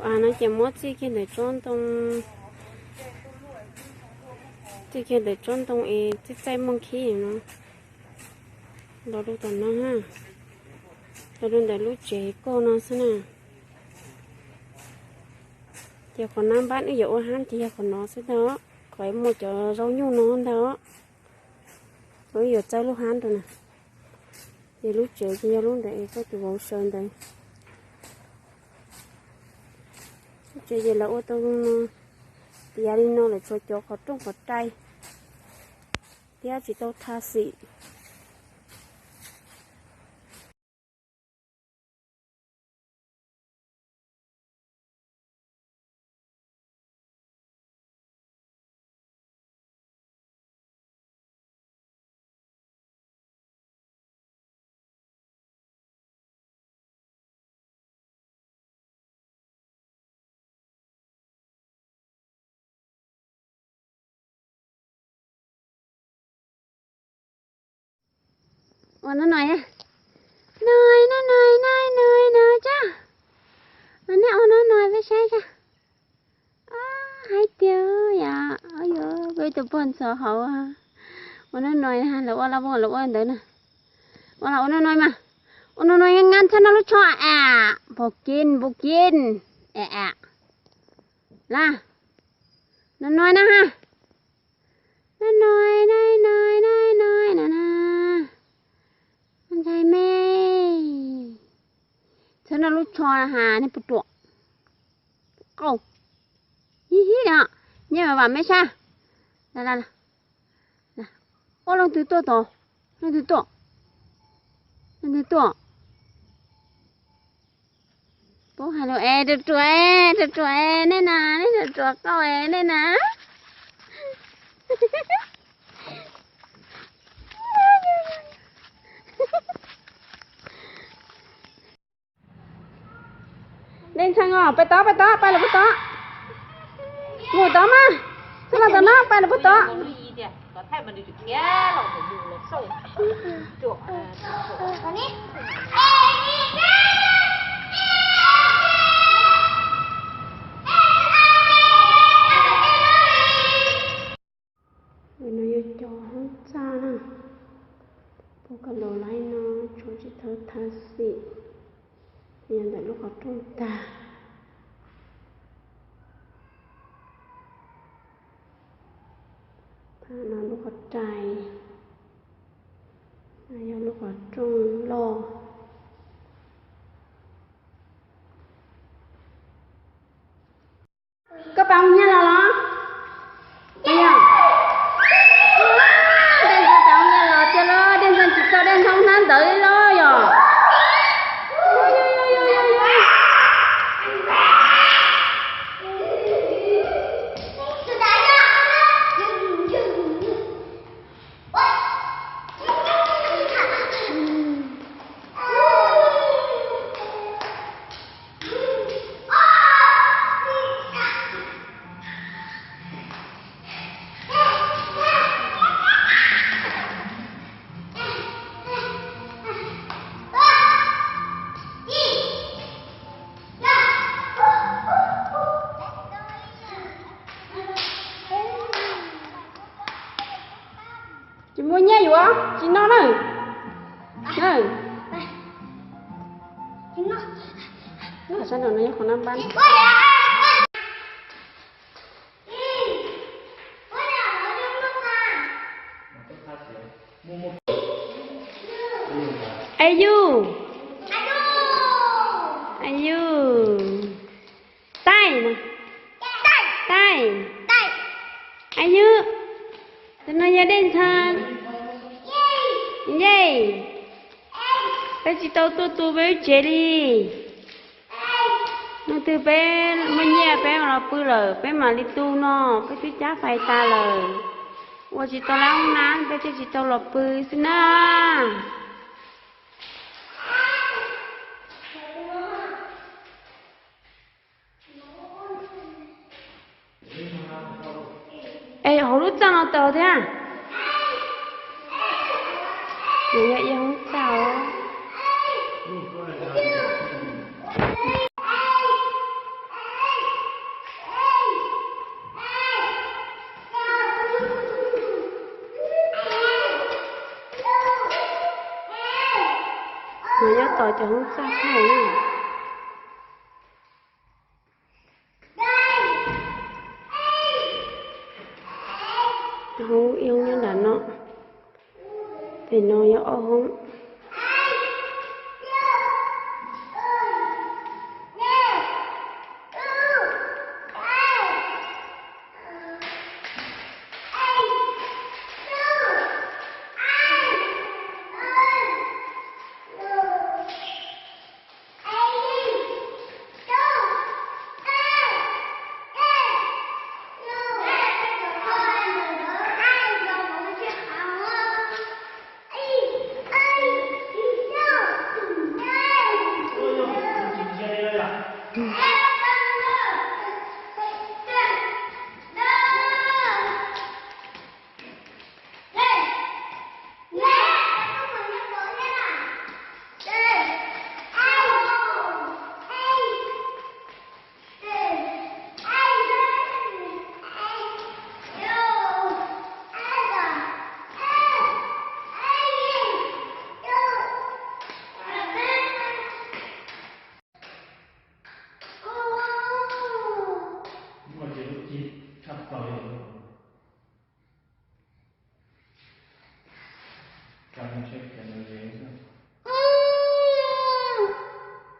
Av no ces muab txij kiag ntawm tsob ntoo, txij kiag ntawm tsob ntoo es txaij txaij muaj khib no, los rau tom no, los rau ntawm lub tsev kauj no xwb na. Ces qhov nab npab wb yuav ua hab ces yog qhov no xwb ntag, qhov muaj cov zaub nyuj no ntag. Wb yuav txawb lub hab rau na. Ces lub tsev ces yog lub ntawd es txawb tus vauv sawv ntawd. Lub tsev ces lawv ua tau no, tiav li no lawm tshuav cov qhov rooj qhov rai thiab tsis tau tha xim. Ua no no, no no no no no tsa, nej ua no no peb saib tsa. Hais tias yom, yuav peb tus poj ntxoog hauv. Ua no no, lawv ua lawv ua lawv ua ntawd na. Ua los ua no no mas, ua no no, nqa txhob noj lub tsho a, npau kij npau kij, a a, la, no no na ha, no no no no no no na, ntshai me, txhob noj lub tsho ha, nej puas ruam, qau, hib hib no, nyiaj vam vam me sab, la la, ua leej twg tuaj tod, leej twg tuaj, leej twg tuaj, puab hais lus es ruam ruam, ruam ruam nej na, nej ruam ruam qau nej na. Dej Ntxhee os, pais tod pais tod, pais lawm puag tod, mus tod mas, txhob los tod no, pais lawm puag tod. No yog cov hoob txaj na, puab ka los laib no, tshuav tsis tau tha xim, yog ntawm lub qhov rooj tag. Phab no lub qhov rais, yog lub qhov rooj loj. Koj pab mus nyiaj los los? Dej Ntxhee pab mus nyiaj los tiag los, Dej Ntxhee tsis tau Dej Ntxhee hnab ntawd li los yom? Tsis muaj nyiaj yuav tsis noj na. Sab nraum no yog qhov nab npab. Ayu, ayu, taij, taij, ayu, tus no yog Dej Ntxhee, yej, peb tsis tau tuaj tu peb lub tsev li. Hnub twg peb muaj nyiaj peb los pw lawm peb mam li tu no, peb twb cab fais tas lawm. Ua tsis tau lab hoob nab peb thiaj tsis tau los pw xwb na. Es hauv lub txaj no tau thiab. Nws yog ib hoob txaj os. No nyob tos cov hoob txaj thaij na. Hoob ib hoob nyob nram no, pem no yog ob hoob.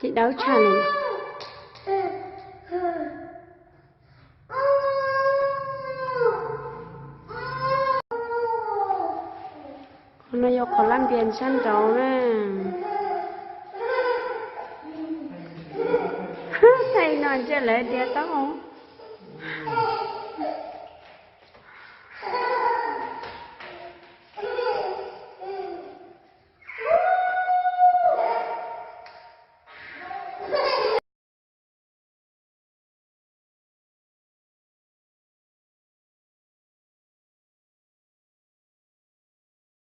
Ces dawb tshaj li. Qhov no yog qhov lab npias sab nraud na. Thaij no ntshe lawv tias taub hau.